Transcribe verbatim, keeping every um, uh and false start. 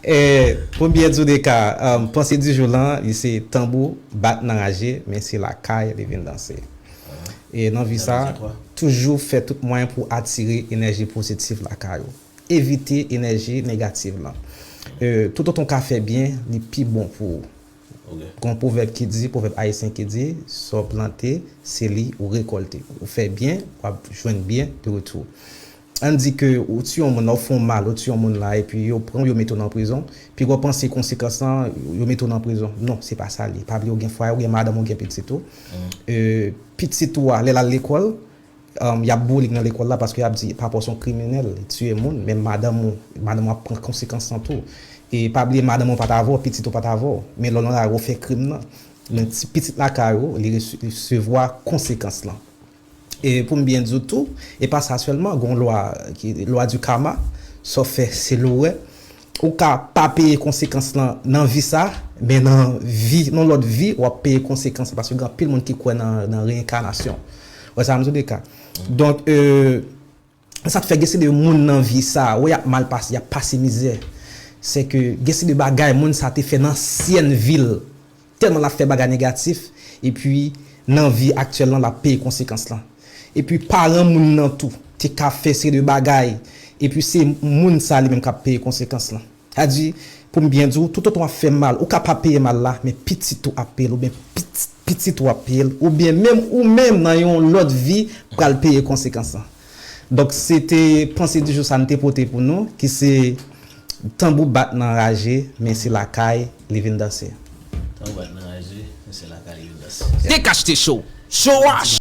E, pou m byen di w de ka, um, panse di jou lan, li se tanbou bat nan raje, men se lakay li vin danse. E nan vi sa, toujou fè tout mwayen pou atire enèji pozitif lakay ou. Evite enèji negatif lan. E, toutotan w ka fè byen, li pi bon pou ou. Gon pwovèb ki di, pwovèb ayisyen ki di, sa w plante, se li ou rekòlte. Ou fè byen, w ap jwenn byen de retou. Ann di ke ou tiye yon moun la, ou fè yon mal, ou tiye yon moun la, epi yo pran w, yo mete w nan prizon. Pi gwo panse konsekans lan, yo mete w nan prizon. Non, se pa sa l ye. Pa bliye ou gen fwaye, ou gen madanm, ou gen pitit ou. E, pitit ou a, lè l al lekòl, um, y ap boule l nan lekòl la paske y ap di, "Papa w se yon kriminèl, li tiye moun, men madanm ou, madanm ou ap pran konsekans lan tou." E pa bliye, madanm ou pa t avè w, pitit ou pa t avè w. Men lè w nan lari, ou fè krim nan. Men ti pitit lakay ou, li rese-, resevwa konsekans lan. E pou m byen di w tou, e pa sa sèlman, gon lwa, ki, lwa di kama, sa w fè se li w wè. Ou ka pa peye konsekans lan nan vi sa, men nan vi, nan lòt vi, w ap peye konsekans lan, paske gen anpil moun ki kwè nan, nan reenkanasyon. Wè sa m di w de ka. Donk, e, sa k fè gen se de moun nan vi sa, wè y ap mal pase, y ap pase mizè. Se ke gen se de bagay moun sa te fè nan ansyen vi l. Tèlman l ap fè bagay negatif, epi nan vi aktyèl lan, l ap peye konsekans lan. Epi paran moun nan tou te ka fè seri de bagay, epi se moun sa li menm k ap peye konsekans lan. Sa di, pou m byen di w, toutotan w ap fè mal, ou ka pa peye mal la, men pitit ou ap peye l, oubyen pitit, pitit ou ap peye l, oubyen menm ou menm nan yon lòt vi pral peye konsekans lan. Donk, se te panse di jou sa n te pote pou nou, ki se tanbou bat nan raje, men se lakay li vin danse. Tanbou bat nan raje, men se lakay li vin danse. T K H T Show. Show a